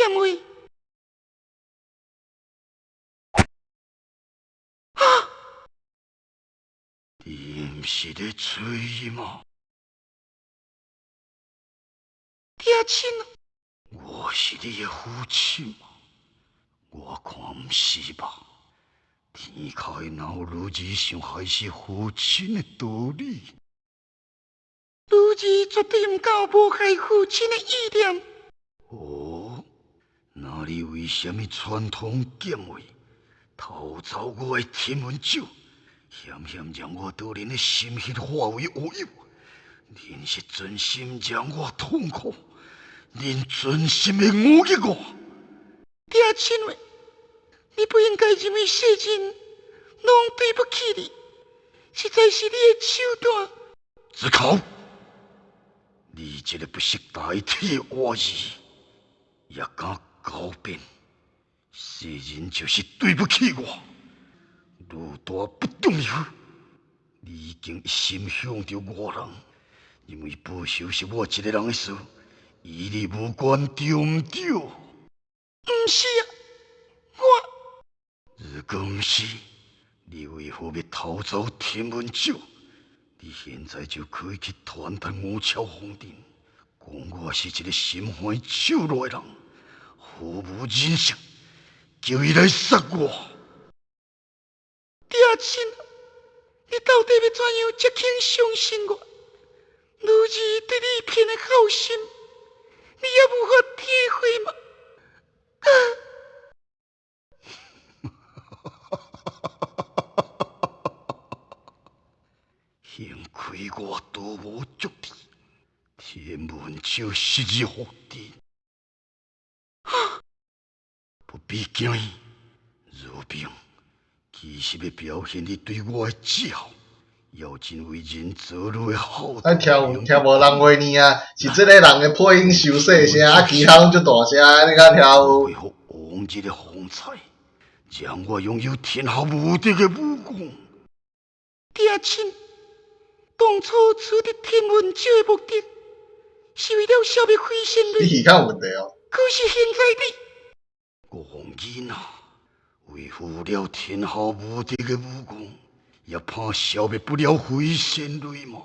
劍話。啊！你毋是咧揣伊嗎？爹親，我是你的父親嗎？我看毋是吧？天下哪有女兒想害死父親的道理？女兒絕對毋敢有謀害父親的意念。哦，那你為啥物串通劍話，偷走我的天文咒，險險將我對恁的心血化為烏有？恁是真心讓我痛苦，恁真心的侮辱我。爹親話，你不應該認為世人攏對不起你，實在是你的手段。住口！你這个不識大體的活兒，也敢狡辯？世人就是對不起我，女大不中留。你已經一心向著外人，認為報仇是我一个人的事，與你無關，對毋對？毋是啊，我。如果毋是，你為何欲偷走天文咒？你現在就可以去傳達五朝皇帝，講我是一个心狠手辣的人，毫無人性，叫伊來殺我。爹親，你到底欲怎樣才肯相信我？女兒對你一片的孝心，你也無法體會嗎？啊！幸虧我倒無足智，天文咒失入福地。不必驚伊，如冰，其實欲表現你對我的至孝，要盡為人子女的孝。咱聽有聽無人話呢啊？是這个人的配音傷細聲，啊，其他攏足大聲，你敢聽有？恢復往日的風采，讓我擁有天下無敵的武功。爹親，當初取得天文咒的目的，是為了消滅飛仙雷。你耳較有問題哦。可是現在你，戇囡仔，維護了天下無敵的武功，也怕消滅不了飛仙雷嗎？